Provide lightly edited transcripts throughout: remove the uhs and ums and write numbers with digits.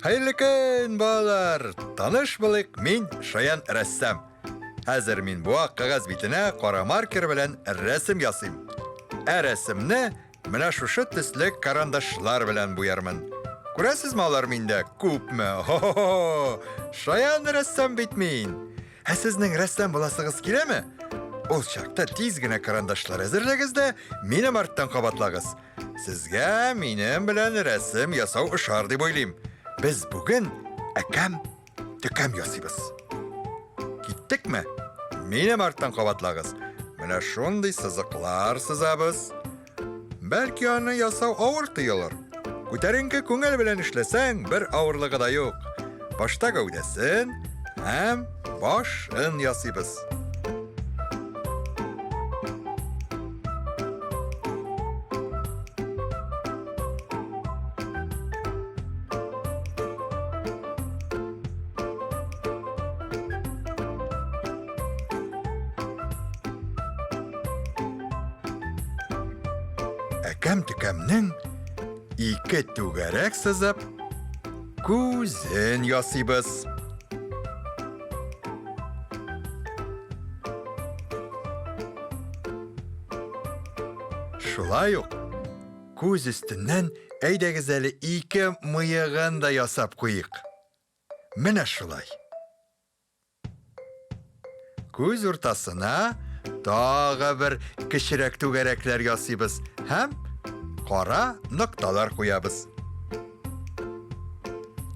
Хәерле көн, балалар! Таныш булыйк, мин Шаян рәссам. Хәзер мин бу ак кәгазь битенә кара маркер белән рәсем ясыйм. Ә рәсемне менә шушы төсле карандашлар белән буярмын. Күрәсезме алар миндә күпме? Хо-хо-хо! Шаян рәссам бит мин! Ә сезнең рәссам буласыгыз киләме? Ул чакта тиз генә карандашлар әзерләгез дә минем арттан кабатлагыз. Сезгә минем белән рәсем ясау ошар дип уйлыйм. Без бүген әкәм төкәм ясыйбыз. Киттекме? Минем арттан кабатлагыз. Менә шундый сызыклар сызабыз. Бәлки аны ясау авыр тоелыр. Күтәренке күңел белән эшләсәң, бер авырлыгы да юк. Башта гәүдәсен һәм башын ясыйбыз. Әкәм-төкәмнең ике түгәрәк сызып, күзен ясыйбыз. Шулай ук күз өстеннән әйдәгез әле ике мыегын да ясап куйык. Менә шулай. Күз уртасына тагы бер кечерәк түгәрәкләр ясыйбыз һәм кара нокталар куябыз.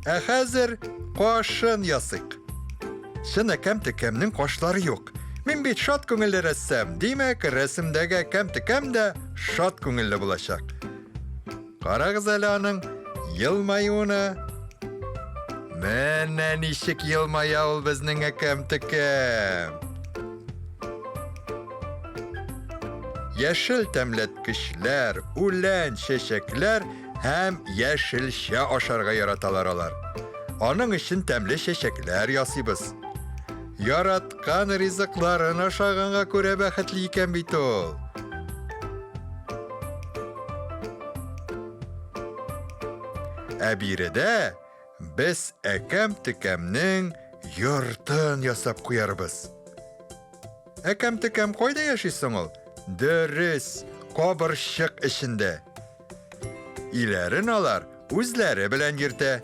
Ә хәзер кашын ясыйк. Чын әкәм-текәмнең кашлары юк. Мин бит шат күңелле рәссам. Димәк, рәсемдәге әкәм-текәм дә шат күңелле булачак. Карагыз әле аның елмаюына. Менә ничек елмая ул безнең әкәм-текәм. Яшел тәмләткечләр, үлән, чәчәкләр һәм яшелчә ашарга яраталар алар. Аның өчен тәмле чәчәкләр ясыйбыз. Яраткан ризыкларын ашаганга күрә бәхетле икән бит ул. Ә биредә без әкәм-төкәмнең йортын ясап куярбыз. Әкәм-төкәм кайда яши соң ул? Дөрес, кабырчык эчендә. Иләрен алар үзләре белән йөртә.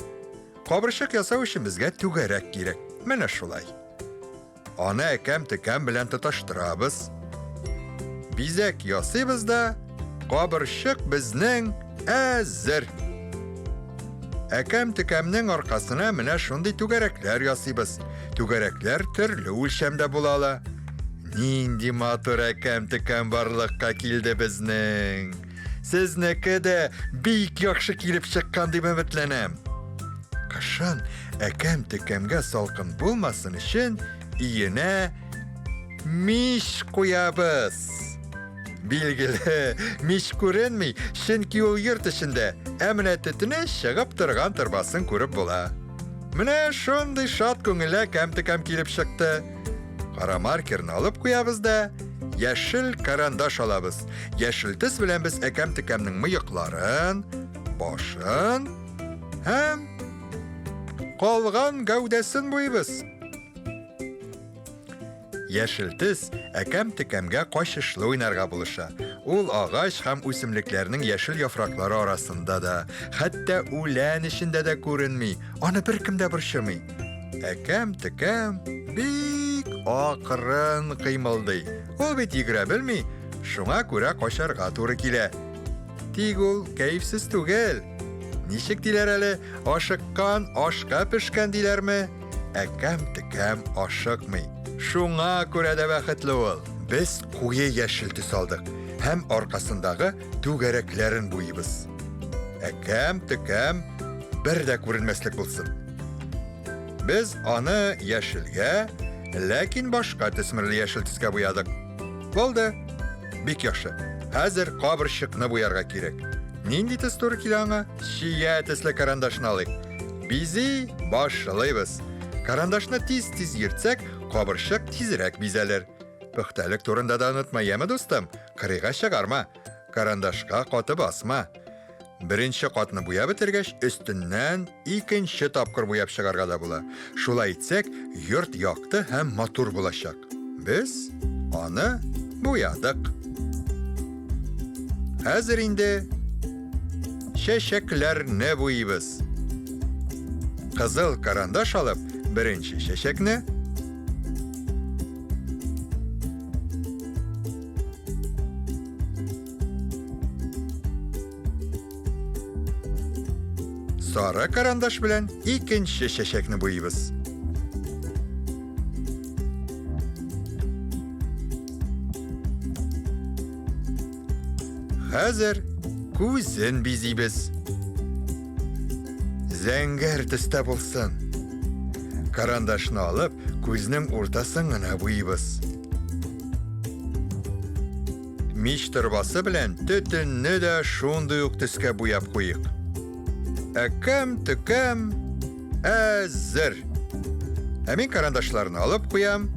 Кабырчык ясау өчен безгә түгәрәк кирәк. Менә шулай. Аны әкәм-төкәм белән тоташтырабыз. Бизәк ясыйбыз да, кабырчык безнең әзер. Әкәм-төкәмнең аркасына менә шундый түгәрәкләр ясыйбыз. Түгәрәкләр төрле үлчәмдә була ала. Нинди матур әкәм-төкәм барлыкка килде безнең. Сезнеке дә бик яхшы килеп чыккан дип өметләнәм. Кышын әкәм-төкәмгә салкын булмасын өчен өенә мич куябыз. Билгеле, мич күренми, чөнки ул йорт эчендә, ә менә төтене чыгып торган торбасын күреп була. Менә шундый шат күңелле әкәм-төкәм килеп чыкты. Кара маркерны алып куябыз да, яшел карандаш алабыз. Яшел төс белән без әкәм-төкәмнең мыекларын, башын һәм калган гәүдәсен буйыбыз. Яшел төс әкәм-төкәмгә качышлы уйнарга булыша. Ул агач һәм үсемлекләрнең яшел яфраклары арасында да, хәтта үлән эчендә дә күренми. Аны беркем дә борчымый. Әкәм-төкәм бик акрын кыймылдый. Ул бит йөгерә белми, шуңа күрә качарга туры килә. Тик ул кәефсез түгел. Ничек диләр әле, ашыккан ашка пешкән диләрме? Әкәм-төкәм ашыкмый. Шуңа күрә дә бәхетле ул. Без куе яшел төс алдык һәм аркасындагы түгәрәкләрен буйыбыз. Әкәм-төкәм бер дә күренмәслек булсын. Без аны яшелгә, ләкин башка төсмерле яшел төскә буядык. Булды. Бик яхшы. Хәзер кабырчыкны буярга кирәк. Нинди төс туры килә аңа? Чия төсле карандашны алыйк. Бизи башлыйбыз. Карандашны тиз-тиз йөртсәк, кабырчык тизрәк бизәлер. Пөхтәлек турында да онытма, яме, дустым. Кырыйга чыгарма. Карандашка каты басма. Беренче катны буяп бетергәч, өстеннән икенче тапкыр буяп чыгарга да була. Шулай итсәк, йорт якты һәм матур булачак. Без аны буядык. Хәзер инде чәчәкләрне буйыбыз. Кызыл карандаш алып, беренче чәчәкне Сары карандаш белән икенче чәчәкне буйыбыз. Хәзер күзен бизибез. Зәңгәр төстә булсын. Карандашны алып, күзнең уртасын гына буйыбыз. Мич торбасы белән төтенне дә шундый ук төскә буяп куйык. Әкәм-төкәм әзер. Ә мин карандашларны алып куям.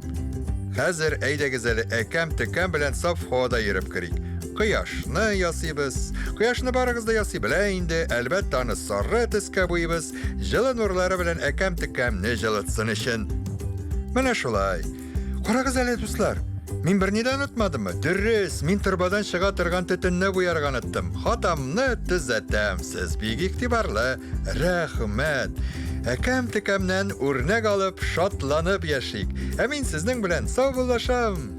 Хәзер әйдәгез әле әкәм-төкәм белән саф һавада йөреп керик. Кояшны ясыйбыз. Кояшны барыгыз да ясый белә инде. Әлбәттә, аны сары төскә буйыбыз. Җылы нурлары белән әкәм-төкәмне җылытсын өчен. Менә шулай. Карагыз әле, дуслар. Мин берни дә онытмадыммы? Дөрес, мин торбадан чыга торган төтенне буярга оныттым. Хатамны төзәтәм. Сез бик игътибарлы. Рәхмәт. Әкәм-текәмнән үрнәк алып, шатланып яшик. Ә мин сезнең белән саубуллашам.